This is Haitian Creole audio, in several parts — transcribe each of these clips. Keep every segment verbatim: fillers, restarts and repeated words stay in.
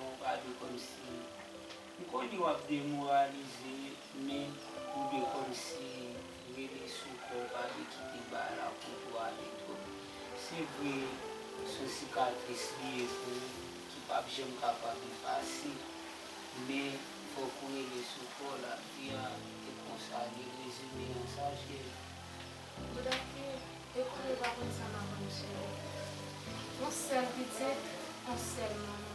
Ou pa dwe kòmsi, m konnen w ap demoralize, men ou dwe kòmsi rele sou kò w, pa dwe kite bagay la pote w ale twòp. Se vre, se yon sikatris li ye pou ou, ki p ap janm kapab efase, men fòk ou rele sou kò w. Lavi a, e konsa, gen rezime an sa, cheri. Bouda ki, e konnen w pa konn sa m ap rann cheri. Yon sèl pitit, yon sèl manman.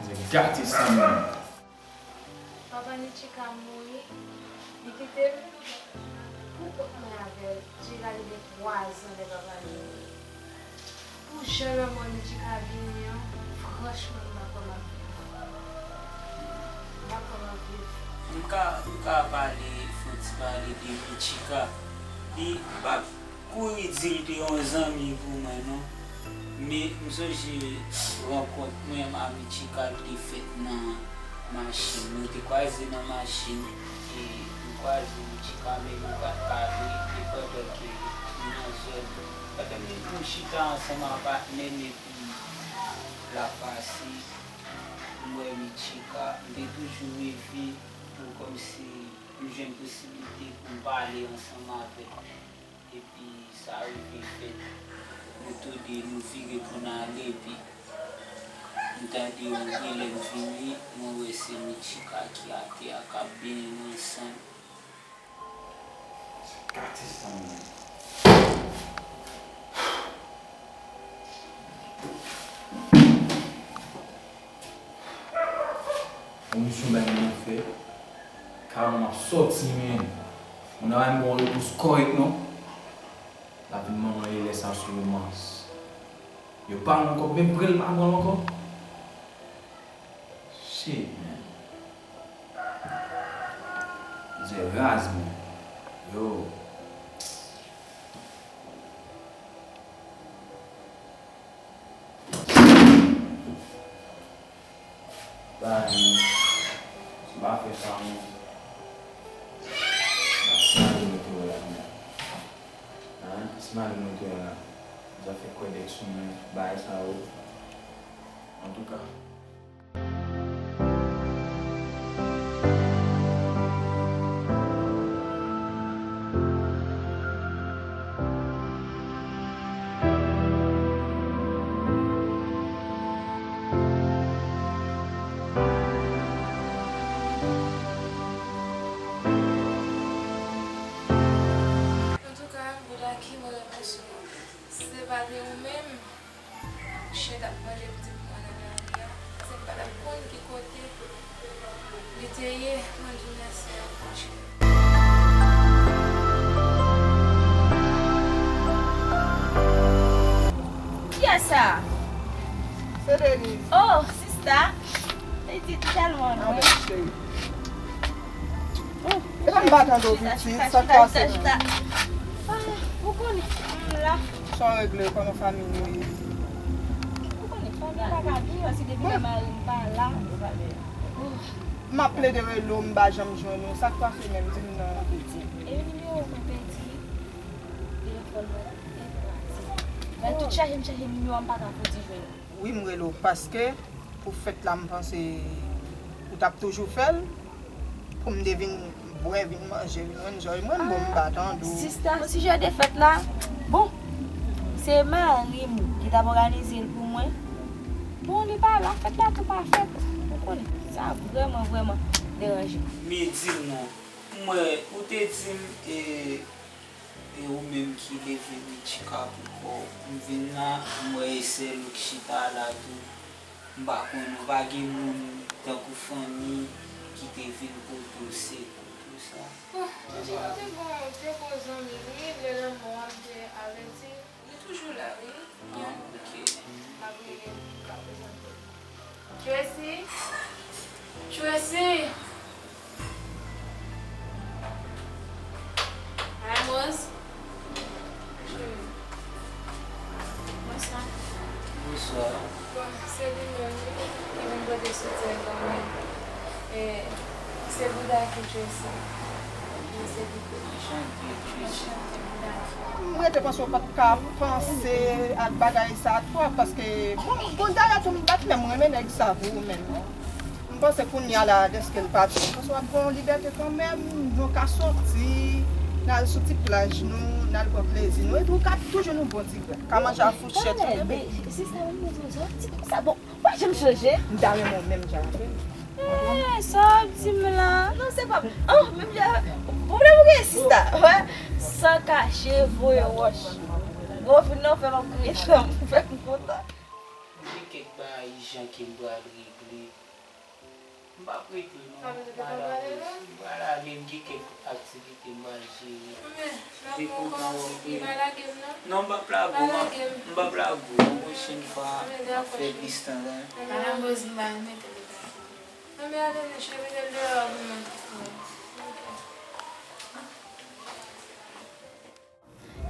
Se gate san moun. Papa Nichika mouri, li kite m pou kont mwen avè l. Chika li gen twa zan lè papa l mouri. Pou jan lanmò Nichika vini an, franchman, m pa kwè m ap viv. M pa kwè m ap viv. M ka, m ka pale, fè yon ti pale de Nichika. Li p ap kouri di l te yon zanmi pou mwen, non. Men m sonje rankont mwen a Nichika, l te fèt nan machin. Nou te kwaze nan machin, e m kwaze Nichika, men nou pa t pale, e pandan ke m nan zòn, pandan m, m chita ansanm a patnè m epi l ap pase, m wè Nichika, m te toujou reve pou kòmsi m jwenn posiblite pou m pale ansanm avè l. Epi sa rive fèt, nou tou de nou vire pou n ale, epi m tande yon bri, lè m vini, mwen wè se Nichika ki atè a k ap benyen nan san. Gate san moun. Bon, misye bay mwen fè. Karan m ap sòti, men. Moun nan pa menm gon repons kòrèk, non. Lavi manman elè sa sou romans. Yo pa ankò, men pre l pa pran l ankò. Shit, man. Mizè raz, man. Yo. Ba, si m pa fè sa, non. Ba, si mari m te wè la, non. Hein? Si mari m te wè la. Zafè kwè dèk sou mwen, bagay sa yo. Antouka. Antouka, Bouda ki, mwen remèsye w. Si se pa te ou menm, chen t ap manje pitit mwen nan lari a, paske m pa t ap konn ki kote li te ye. Mwen di w mèsi anpil, cheri. Kiyès sa? Se Denise. Oh, sista. Pitit tèlman lwen. Anben, cheri. E pa m pa tande w, pitit, sa k pase menm? Ah, ou konnen, m la. Sa w regle, kòman fanmi nou ye? Ou konnen, fanmi a pa ka viv, paske depi lè mari m pa la, m ap plede rele w, m pa janm jwenn ou. Sa k pase menm, di m non. Pitit, e nimewo w mwen pèdi, telefòn mwen te kraze. Mwen tout chèche, m chèche nimewo a, m pa ka fouti jwenn ou. Wi, m rele w paske pou fèt la, m panse ou t ap toujou fè l. Pou m te vin bwè, vin manje, vin enjoy mwen, bon, m pa tande w. Sista, sijè de fèt la, bon, se mari m ki t ap òganize l pou mwen. Bon, li pa la, fèt la tou pa fèt. Ou konnen, sa vrèman, vrèman deranje m. Men di m non, m wè ou te di m, e, e ou menm ki leve Nichika pou kò w. M vin la, m wè e sèl ou k chita la tou. M pa konn, ou pa gen moun tankou fanmi ki te vin kote w, sekou w, tou sa? Bon, Nichika te bon, te bon zanmi, li lè lanmò a, m te avèti. Li toujou la, wi. Ah, ok. M ap rele l pou l ka prezante l. Tracy! Tracy! Hi, Moz. Cheri. Bonswa. Bonswa. Bon, se li menm, wi, ki vin pote soutyen ban mwen. E, se Bouda ki Tracy. Li se Bouda. Anchante, Tracy. Anchante. M rete panse w pa t ka panse ak bagay sa twòp, paske, bon, bon, dayè tou m pa t menm renmen nèg sa vre menm. M panse kounye a la, dèske l pati, m panse w ap gen yon libète kanmenm, nou ka soti, n al sou ti plaj nou, n al pran plezi nou, epi w ka toujou yon bon ti grenn, ka manje a fouchèt ou, men sista, ou bezwen yon ti sa, bon, pa janm chanje. M ta renmen w menm jan avè m. Eh, sa w ap di m la? Non, se pa, oh, menm jan, pwoblèm ou gen, sista? Wè, san kache, voye wòch. Bon, fin nan fè m ap kriye, fè m, fè m kontan. Gen kèk bagay ijan ke m pral regle. M p ap regle non, malarèz. M pral ale, m gen kèk aktivite m pral jere. Depi w pa wè m. Non, m p ap lage w, m p ap lage w. Yon pwochèn fwa, m ap fè plis tan la.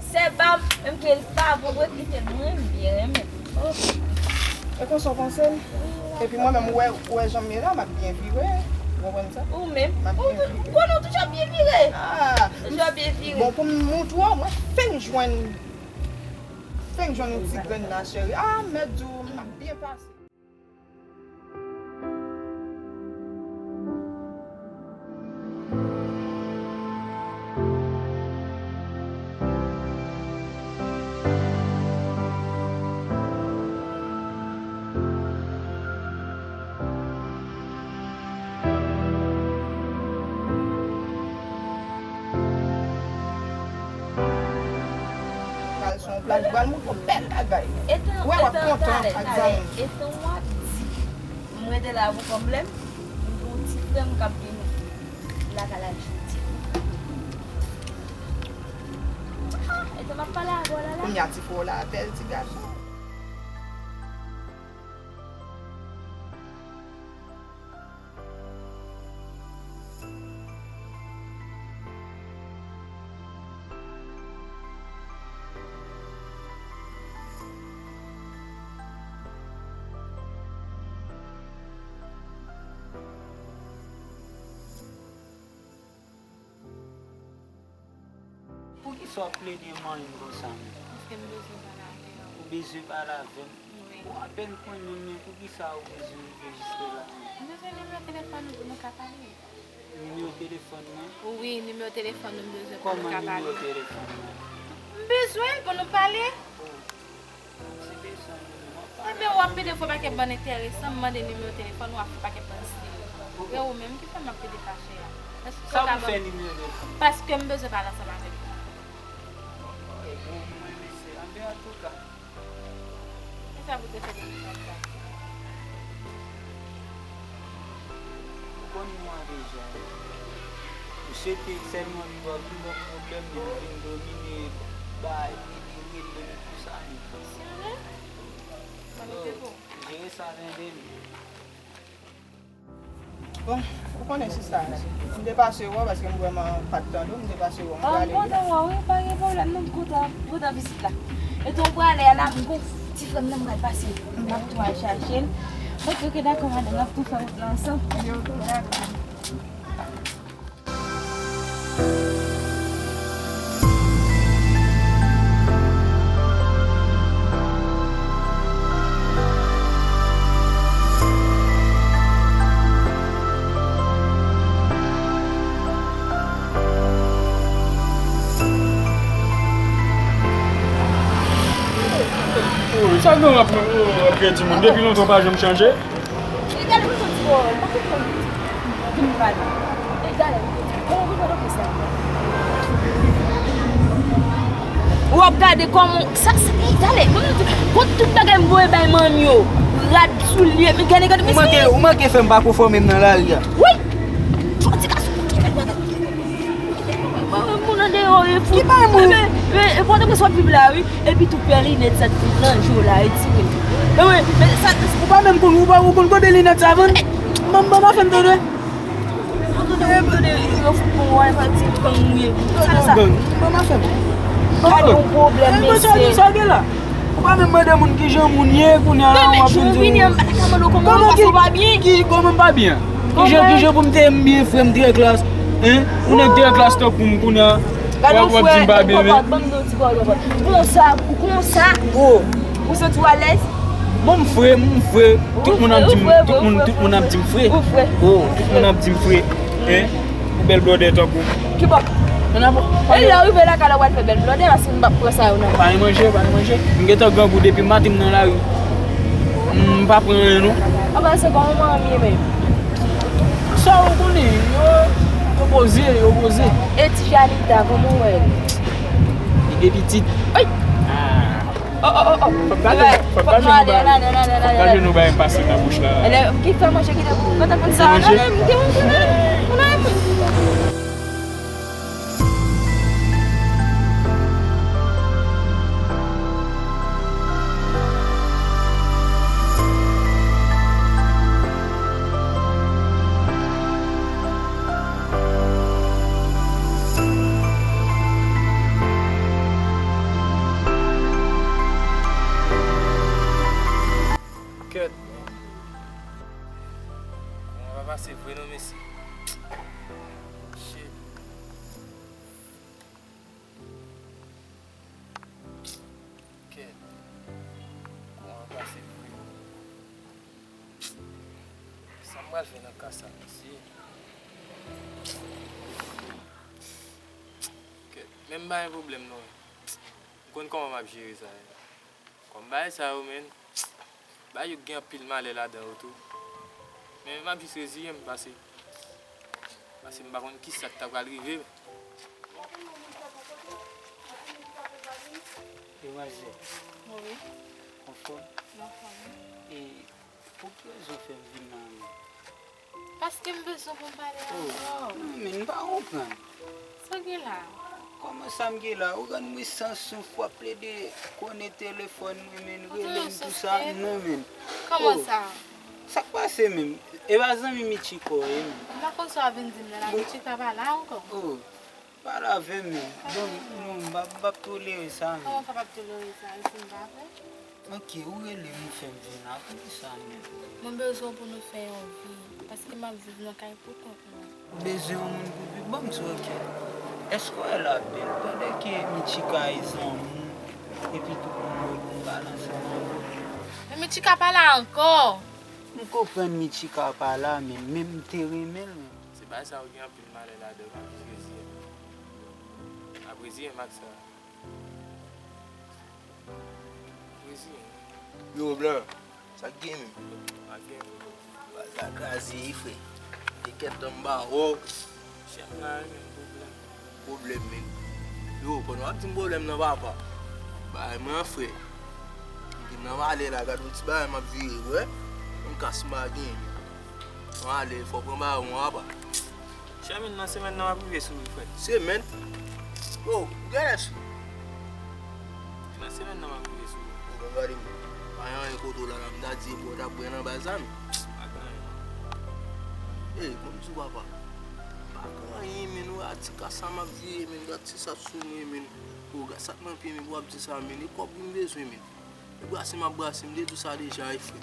Sè pa m, menm ke l pa bon, mwen kite l, mwen byen renmen. Oh. E konsa w panse l? Epi mwen menm, ou wè, ou wè jan m ye la, m ap byen vire. Ou konprann sa? Ou menm? M ap byen vire. Ou konnen w toujou ap byen vire. Ah. Toujou ap byen vire. Bon, pou m montre w, mwen fenk jwenn, fenk jwenn yon ti grenn la, cheri. Ah, m mèt di w, m ap byen pase. Pral sou yon plaj, pral montre w bèl bagay. Wè, w ap kontan ak zanmi. Etan w ap di, m rete la pou kòm lè m, m gen yon ti frè m k ap vini lakay la jodi. Ah, etan m ap pale avè w la la. Kounye a ti frè w la, bèl ti gason. Poukisa w ap plede manyen m konsa menm? Paske m bezwen pale avè w. Ou bezwen pale avè m? Wi. Ou apèn konnen m, men poukisa ou bezwen rive jiske la menm? M bezwen nimewo telefòn ou pou nou ka pale. Nimewo telefòn mwen? Wi, nimewo telefòn ou m bezwen pou nou ka pale. Kòman nimewo telefòn mwen? M bezwen l pou nou pale. Oh. Ebyen, w ap pede fè pakèt bann enteresan, m mande nimewo telefòn ou, w ap fè pakèt bann stil. E ou menm ki fè m ap pede fache a. Èske w ka ban m? Sa pou fè nimewo telefòn? Paske m bezwen pale ansanm avèk ou. Ebyen, mwen, mesye, anben, antouka. Kisa pou te fè telefòn sa? Ou konn mwen deja. Misye te sèlman vin bò m, vin ban m pwoblèm, li vin domine, bay, li, li rele m pou sa menm. Sirye? Yo, jere sa, tande m. Bon, ou konnen sista, m te pase wè w paske m vrèman pa t tande w, m te pase wè w, m prale wi. M kontan wè w wi, pa gen pwoblèm non, m kontan, m kontan vizit la. Etan w prale a la, m gon ti frè m nan m pral pase, m ap tou al chache l. Oke, oke, dakò, madanm, n ap tou fè wout la ansanm. Oke, dakò. Sa gen w ap, w ap gen timoun depi lontan w pa janm chanje. Li gade m soti wè w, l pa konprann. Vin pale. Li gade m soti. Kòman w vin pale konsa? W ap gade kòman sa, sa, li gade. Mwen menm tou, kont tout bagay m voye bay manm yo. Rad, soulye, men gade, gade, men se. Ou manke, ou manke fè m pa konfòme m nan lari a. Wi. Jodi gason, ki fè bagay. Moun andeyò e fou. Ki bay moun? E, e, e, Pòtoprens w ap viv la, wi. Epi tou pè linèt sa t fout nan je w la, retire. E wi, men sa. Ou pa menm konn, ou pa, ou konn kote linèt sa vann? Ban m, ban m afè m tande. Yo fout bon, wè, pa ti gang ou ye. Sa, sa. Ban m afè m. Gade yon pwoblèm, mesye. Sa gen la. Ou pa menm mande moun kijan moun ye, kounye a la, w ap vin di w. Kòman ki, ki, kòman m pa byen? Kijan, kijan pou m te byen, frè m trè klas? Hein? Yon nèg trè klas tankou m, kounye a, Gade yon frè, papa, ban m di yon ti pawòl, papa. Konsa, ou konsa, ou santi w alèz? Bon, m fre, m fre. Tout moun ap di m, tout moun, tout moun ap di m fre. Ou fre. Oh, tout moun ap di m fre. Hein? Ou bèl blòdè tankou. Kibò? E lè w rive lakay la, w al fè bèl blòdè, paske m p ap pran sa yo nan. Pa gen manje, pa gen manje. M gentan grangou depi maten m nan lari. M pa pran anyen non. Apa se kòman manman m ye menm? Sa ou konnen, yo, yo poze, yo poze. E ti Janita, kòman w wè l? Li gen pitit. Ay! Ah. Oh, oh, oh, oh. Fòk pa jwenn, fòk pa jwenn nou bay, fòk pa jwenn nou bay m pase nan bouch la. Ki fè manje ki te pou mwen te konn sa. Manje. Kèt, men. Kòman pa pase vre non, mesye. Shit. Kèt. Kòman pase vre? Sa m pral fè nan ka sa, mesye? Kèt. Men m pa gen pwoblèm non. M konn kòman m ap jere sa. Kòm bagay sa yo, men, bagay yo gen anpil malè ladan yo tou. Men m ap jis reziye m, pase, pase m pa konn kisa k ta pral rive. Demwazèl. Wi. Anfòm? Anfòm. E pou ki rezon w fè m vin la menm? Paske m bezwen pou m pale avè w. Oh, non, men m pa konprann. Sa w gen la? Kòman sa m gen la? Ou rann mwen san souf, w ap plede konnen telefòn mwen, men rele m tou sa. Non, men. Kòman sa? Sa k pase menm? E pa zanmi Michika w ye menm? M pa konn sa w ap vin di m nan la, Michika pa la ankò. Oh. Pale avè m, men. Bon, non, m p ap, m p ap tolere sa, men. Kòman sa p ap tolere sa? Ou di m pa vre? Ok, ou rele m, ou fè m vin la. Poukisa, men? Mwen bezwen w pou nou fè yon vi, paske m ap viv nan kay pou kont mwen. Ou bezwen yon moun pou viv? Ban m di w, ok. Èske w wè l ap bèl? Pandan ke Michika e zanmi w, epi tout moun yo pou m pale ansanm avè w. Men Michika pa la ankò. M konprann Michika pa la, men, men m te renmen l, men. Se bagay sa yo gen anpil malè ladan, m ap jis reziye m. M ap reziye m ak sa. M ap reziye m. Yo, Blan, sa k gen menm? Pa gen. Baz la kraze wi, frè. Te kèt tan m ba wè w. Chèf la, wi, men pwoblèm. Pwoblèm, men. Yo, pandan w ap di m pwoblèm nan, papa. Bay mwen an, frè. M vin nan malè la, gade yon ti bagay m ap vire, wè. Yon kas m pa gen. Mwen ale, fò pran bawon apa. Chèmin, nan semèn nan m ap rive sou ou, frè. Semèn? Yo, gèlès. Nan semèn nan m ap rive sou ou. Ou gen gade m. Pa gen anyen kote w la, la m ta di epi w t ap bwè nan baz la, men. Pa gen anyen. Ey, ban m di w, papa. Pa gen anyen, men, ou a ti ka sa m ap viye, men, gad ti sa sou mwen, men. Ou gad sa k nan pye m, epi w ap di sa, men. E kòb wi m bezwen, men. E brase m ap brase, m te di w sa deja, wi, frè.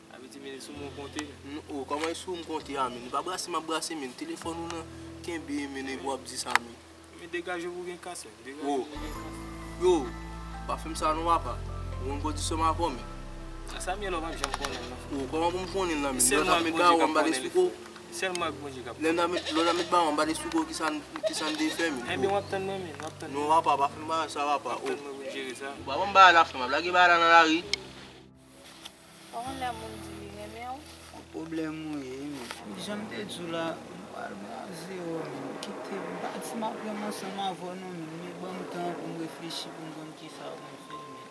Sa vle di, men, e sou mwen w konte? N-, o, kòman e sou mwen w konte a, men? E pa brase m ap brase, men. Telefòn ou nan kenbe, men, epi w ap di sa, men. Men degaje w pou w gen kas, men. Degaje w pou w gen kas. Yo, pa fè m sa non, papa. Ou konn kondisyon m avè w, men. A sa m ye la, w p ap janm konnen l, non. O, kòman pou m konnen l la, men? Lè w t ap met bawon anba de sou kò. Sèlman ak Bondye k ap konnen. Lè w t ap met, lè w t ap met bawon anba de sou kò, kisa n, kisa n te fè, men? Enben, w ap tann mwen, men. W ap tann mwen. Non, papa, pa fè m bagay sa, papa. W ap tann mwen pou n jere sa. Ou pa ban m bagay la, frè m. W ap lage bagay la nan lari. Ou konn lè moun di li renmen w? Yon pwoblèm ou ye, men. Jan m te di w la, m pral mwen a zewo, men. Kite m, m pa di m ap rann ansanm avè w non, men. Men ban m tan pou m reflechi, pou m konn kisa pou m fè, men.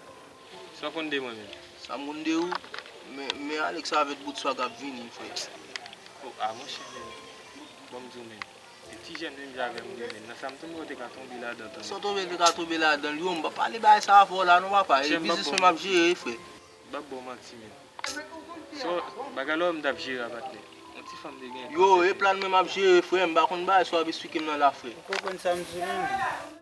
Sa w konn de mwen, men? Sa m konn de ou? Men, men Alex avèk bout swa k ap vini, frè. O, a, monchè, men. Ban m di w, men. E ti jèn menm jan avè m, wi, men. Nan sa m tonbe, w te ka tonbe ladan tou. San tonbe, l te ka tonbe ladan l. Yo, m pa pale bagay sa avè w la, non, papa. E biznis mwen m ap jere, frè. M p ap ba w manti, men. So, bagay la, m t ap jere a, patnè. Yon ti fanm te gen. Yo, e plan mwen m ap jere, frè. M pa konn bagay sa w ap esplike m nan la, frè. Ou konprann sa m di w la, men?